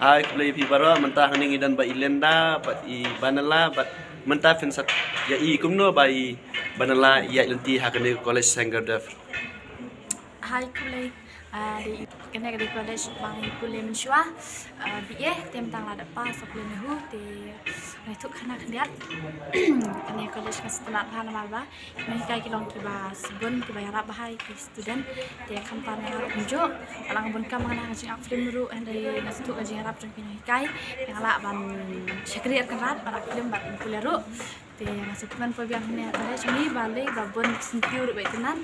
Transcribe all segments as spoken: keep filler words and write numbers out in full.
Hai, khublei phi baroh. Mynta hangne ngi don bad i Linda bad i Vanilla, bad mynta phin sa ïa i kumno ba i Vanilla ïa lynti ha kane ka college Sangardep. Hai, khublei. Ah, dei kane ka dei college ba ngi pule mynshuwa. Ah, B A, te mynta nga la dep pass, sa pule na hu, te nga ïathuh khana khyndiat. Kane college nga sngewtynnat bha namar ba ki nonghikai ki long kiba sbun, kiba ïarap bha ïa ki student. Te khamtam nga ruh kumjuh. Nga la bun kam nga na ka jingap film ruh, hynrei nga sngewthuh ka jingïarap jong ki nonghikai. Nga lah ban shakri ar kynrad, ban ap film, ban pule ruh. Te nga sngewthuh ban poi biang hangne ha college, ngi ba lei ba bun ki syntiew ruh ba itynnat.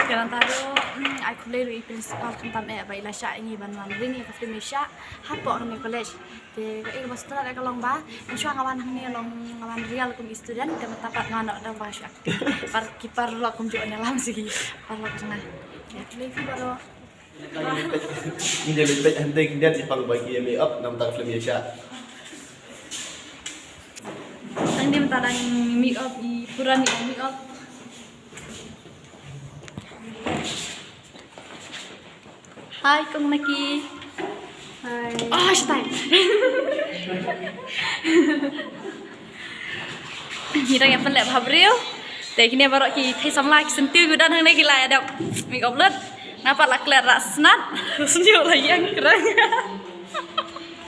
Te nangta ruh, mm, ai khublei ruh i principal khamtam eh ba i la shah ïa ngi ban wan ring ïa ka film i shah hapoh hangne college. Te kaei kaba sngewtynnat ka long ba mynshuwa nga wan hangne long nga wan real kum i student, te mynta pat nga noh da ba shu acting. Par ki paralok kumjuh ne lam sigi. Paralok jong nga. Ïa khublei phi baroh. Ngi dei peit hynrei khyndiat i pang ba ki ïa make up namar ka film ïa shah. Tang dei mynta dang make up, i Puran i make up. Hai, kong Naki. Hai. Ah, shatai. Ngi dang ïa pynleh bha briew. Te kine baroh ki thei samla ki syntiew ki don hangne ki la ïa dep make up lut. Nga pat la klet rah snat. Syntiew la ïeng kreng.